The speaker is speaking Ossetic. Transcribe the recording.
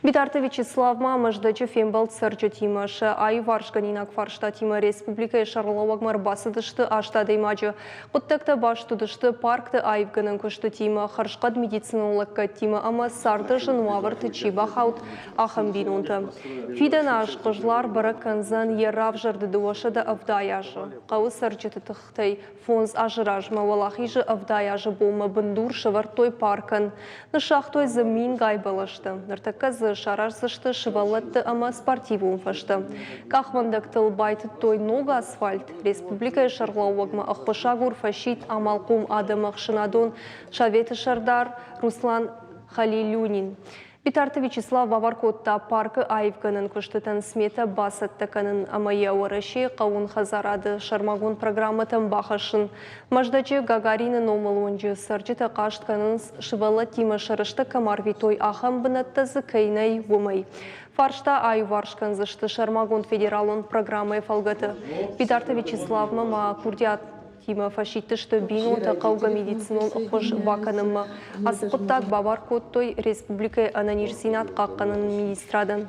Битарты Вячеслав ма Мӕздӕджы фембӕлд цӕрджытимӕ. Сӕ аиварсгӕнинаг фарстатимӕ республикӕйы сӕргълӕууӕгмӕ ӕрбацыдысты аст адӕймаджы. Хъуыддӕгтӕ баст уыдысты паркты аивгӕнӕн куыстытимӕ, хӕрзхъӕд медицинон лӕггӕдтимӕ ӕмӕ царды зын уавӕрты чи бахауд, ахӕм бинонтӕ. Фидӕн аз Хъызлар бӕрӕг кӕндзӕн йӕ равзӕрды 270 азы. Хъӕуы цӕрджыты тыхтӕй Фондз азы размӕ Уӕлахизы 70 азы бонмӕ бындур сӕвӕрдтой паркӕн. Ныссагътой дзы мингай бӕлӕстӕ. Ныртӕккӕ дзы сараздзысты сывӕллӕтты ӕмӕ спортивон фӕзтӕ. Къахвӕндӕгтыл байтыдтой ног асфальт. Республикӕйы сӕргълӕууӕгмӕ ӕххуысагур фӕсидт амалхъом адӕмы ӕхсӕнадон советы сӕрдар Руслан Халилюнин. Битарты Вячеслав бабар кодта паркы аивгӕнӕн куыстытӕн сметӕ бацӕттӕ кӕнын ӕмӕ йӕ Уӕрӕсейы хъӕууон хӕдзарады сӕрмагонд программӕтӕм бахӕссын. Мӕздӕджы Гагарины номыл уынджы цӕрджытӕ хъаст кӕнынц, сывӕллӕттимӕ сӕ рӕстӕг кӕм арвитой, ахӕм бынӕттӕ дзы кӕй нӕй, уымӕй. Фарста аиуварс кӕндзысты сӕрмагонд федералон программӕйы фӕлгӕты. Битарты Вячеславмӕ ма курдиат Тимӕ фӕсидтысты бинонтӕ хъӕугӕ медицинон ӕххуыс бакӕнынмӕ. Ацы хъуыддаг бабар кодтой республикӕйы ӕнӕниздзинад хъахъхъӕныны министрадӕн.